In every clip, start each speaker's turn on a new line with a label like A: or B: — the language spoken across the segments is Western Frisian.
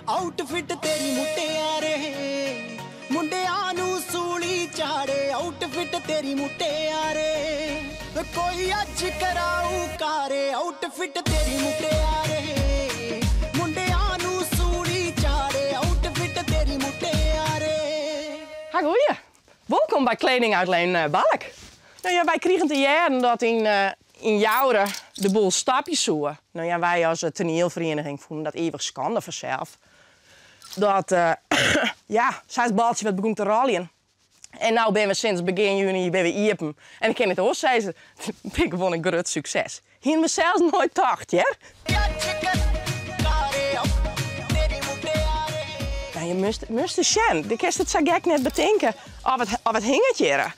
A: Outfit ਤੇਰੀ ਮੁਟਿਆਰੇ, ਮੁੰਡਿਆਂ ਨੂੰ ਸੂਲੀ ਚਾੜੇ, ਆਊਟਫਿਟ ਤੇਰੀ ਮੁਟਿਆਰੇ, ਕੋਈ ਅੱਜ ਕਰਾਊ ਕਾਰੇ, ਆਊਟਫਿਟ ਤੇਰੀ ਮੁਟਿਆਰੇ, ਮੁੰਡਿਆਂ ਨੂੰ ਸੂਲੀ ਚਾੜੇ, ਆਊਟਫਿਟ ਤੇਰੀ ਮੁਟਿਆਰੇ।
B: Ha goeie. Wolkom by Kledinguitleen Balk. No ja, wy krigen te hearren dat yn yn Joure de boel stapje soe. No ja, wy as toanielferieniging fûnen dat ivich skande fansels. Dat, ja, sa is it baltsje wat begûn te rôljen. En no binne we sinds begjin juny binne we iepen. En ik kin net oars sizze, it bin gewoan in grut sukses. Hiene we sels noait tocht, hear. Nou, je moast, moast ris sjen. Do kinst it sa gek net betinke of it hinget hjir.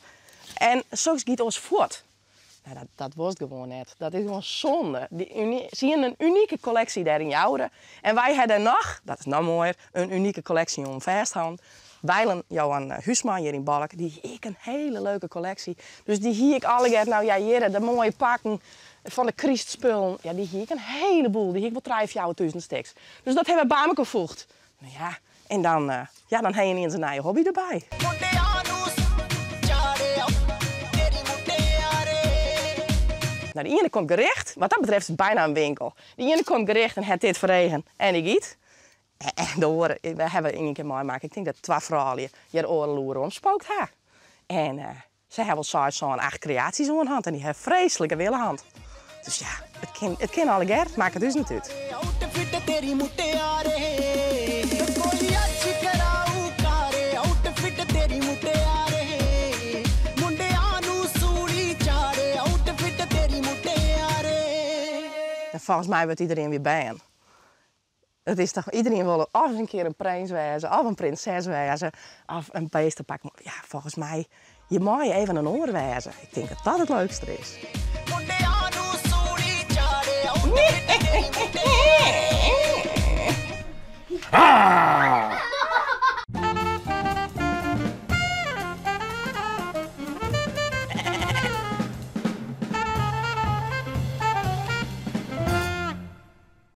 B: En soks giet oars fuort. Nou, dat wolst gewoan net. Dat is gewoan sonde. Se hiene in unike kolleksje dêr yn Joure. En wy ha dêr noch, dat is noch moaier, in unike kolleksje oan fêstholden. Wijlen Johan Huisman hjir yn Balk, dy hie ek in hiele leuke kolleksje. Dus dy hie ik allegear, no ja, hjir, de moaie pakken fan de krystspullen. Ja, dy hie ik in heleboel. Dy hie ik wol trije, fjouwertûzen stiks. Dus dat ha we by mekoar foegd. No ja, en dan, ja, dan ha je yniens in nije hobby derby. Nou, de iene komt gericht, wat dat betreft is it byna in winkel. De iene komt gericht en hat dit foar eagen en dy giet. En de oare, we hawwe yn ien kear meimakke, ik tink dat twa froulju hjir oardel oere omspookt ha. En se ha wol seis, sân, acht kreaasjes oan hân en dy ha freeslike wille hân. Dus ja, it kin allegear, it makket ús net út. En folgens my wurdt iedereen wer bern. It is toch, iedereen wol of in kear in prins wêze, of in prinses wêze, of in beestepak. Ja, folgens my, je meie even in oar wêze. Ik tink dat dat it leukste is.